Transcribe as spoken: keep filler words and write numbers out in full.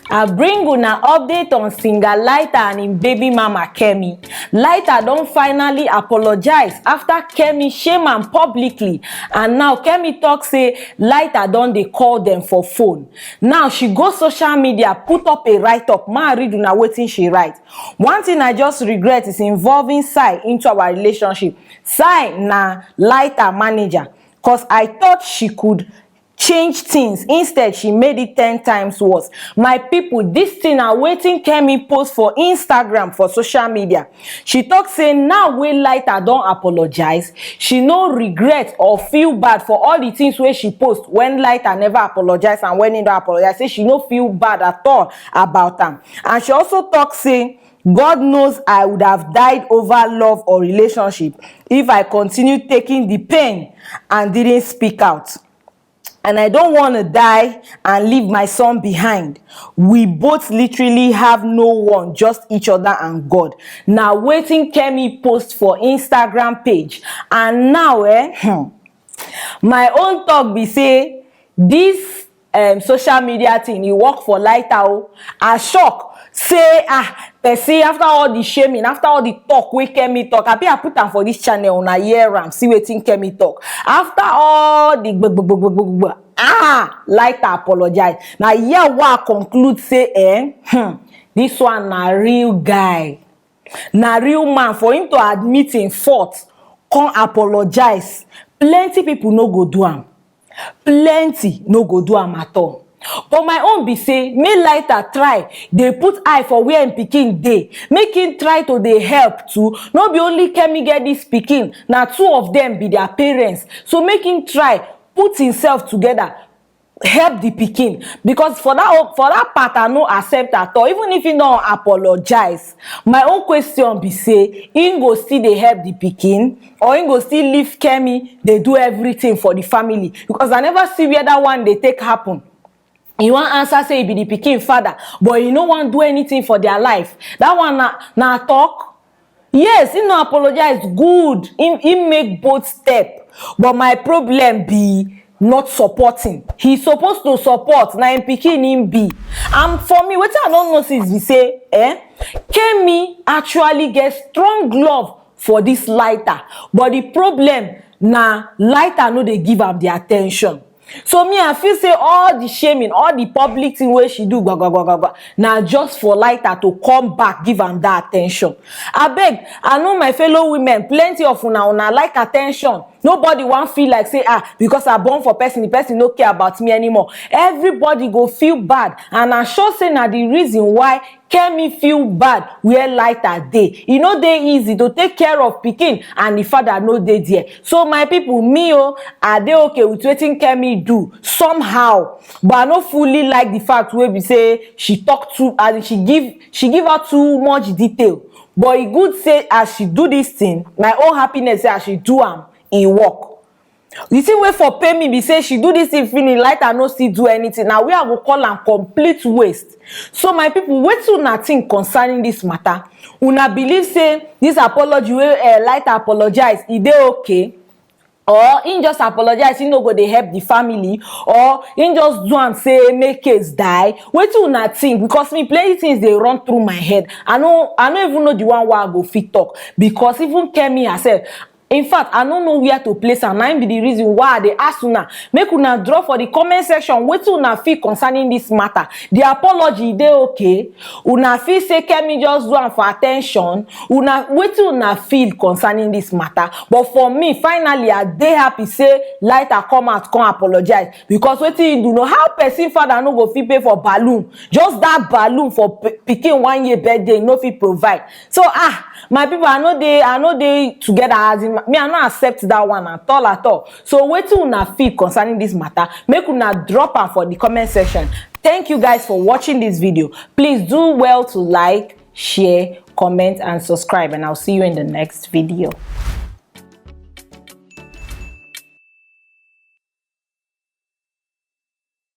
I bring una update on singer Lighter and im baby mama Kemi. Lighter don finally apologize after Kemi shame am publicly, and now Kemi talk say Lighter don dey call dem for phone. Now she go social media, put up a write-up. Ma read una wetin she write. "One thing I just regret is involving Sai into our relationship." Sai na Lighter manager, cause I thought she could change things, instead she made it ten times worse. My people, this thing na wetin Kemi post for Instagram, for social media. She talk say now wey Lighter don apologize, she no regret or feel bad for all the things wey she post when Lighter never apologize and when he don apologize. Say she no feel bad at all about am. And she also talk say, "God knows I would have died over love or relationship if I continued taking the pain and didn't speak out. And I don't want to die and leave my son behind. We both literally have no one, just each other and God." Now wetin Kemi post for Instagram page. And now, eh, hmm, my own talk be say this um, social media thing, e work for Lighter o. I shock say, ah, person, after all the shaming, after all the talk wey Kemi talk, abi I put am for this channel, una hear am, see wetin Kemi talk. After all the gb- gb- gb- gb- gb- gb- ah, Lighter apologize. Na here wey I conclude say, eh, hmm, this one na real guy, na real man. For him to admit him fault, come apologize, plenty people no go do am. Plenty no go do am at all. But my own be say, make Lighter try dey put eye for where im pikin dey, make im try to dey help too. No be only Kemi get this pikin, na two of them be their parents. So make im try put himself together, help the pikin, because for that o- for that part, I no accept at all. Even if he don apologize, my own question be say, he go still dey help the pikin, or he go still leave Kemi dey do everything for the family? Because I never see where that one dey take happen. He wan answer say he be the pikin father, but he no wan do anything for their life. That one na na talk. Yes, he no apologize. Good, he, he make both step. But my problem be not supporting. He supposed to support. Na him pikin him be. And for me, wetin I don't know is we say, eh, Kemi actually get strong love for this Lighter, but the problem na Lighter no dey give am the attention. So me, I feel say all the shaming, all the public thing wey she do, gba, gba, gba, gba, gba, na just for Lighter to come back, give am that attention. Abeg, I know my fellow women, plenty of una, una like attention. Nobody wan feel like say, ah, because I born for person, the person no care about me anymore. Everybody go feel bad, and I sure say na the reason why Kemi feel bad where Lighter dey. E no dey easy to take care of pikin and the father no dey there. So my people, me o, I dey okay with wetin Kemi do somehow, but I no fully like the fact wey be say she talk too, and she give she give out too much detail. But e good say as she do this thing, my own happiness say as she do am, e work. The thing wey for pain me be say she do this thing finish, Lighter no still do anything. Na where I go call am complete waste. So my people, wetin una think concerning this matter? Una believe say this apology wey, eh, Lighter apologize, e dey okay? Or he just apologize, he no go dey help the family, or he just do am say make case die? Wetin una think? Because me, plenty things dey run through my head. I no, I no even know the one wey I go fit talk, because even Kemi herself, in fact, I no know where to place am. Na im be the reason why I dey ask una, make una drop for the comment section wetin una feel concerning this matter. The apology dey okay? Una feel say Kemi just do am for attention? Una, wetin una feel concerning this matter? But for me, finally, I dey happy say Lighter come out, come apologize, because wetin he do, no, how person father no go fit pay for balloon, just that balloon for p- pikin one year birthday, no fit provide? So, ah, my people, I no dey, I no dey together. As in, me, I no accept that one at all, at all. So wetin una feel concerning this matter? Make una drop am for the comment section. Thank you guys for watching this video. Please do well to like, share, comment, and subscribe, and I'll see you in the next video.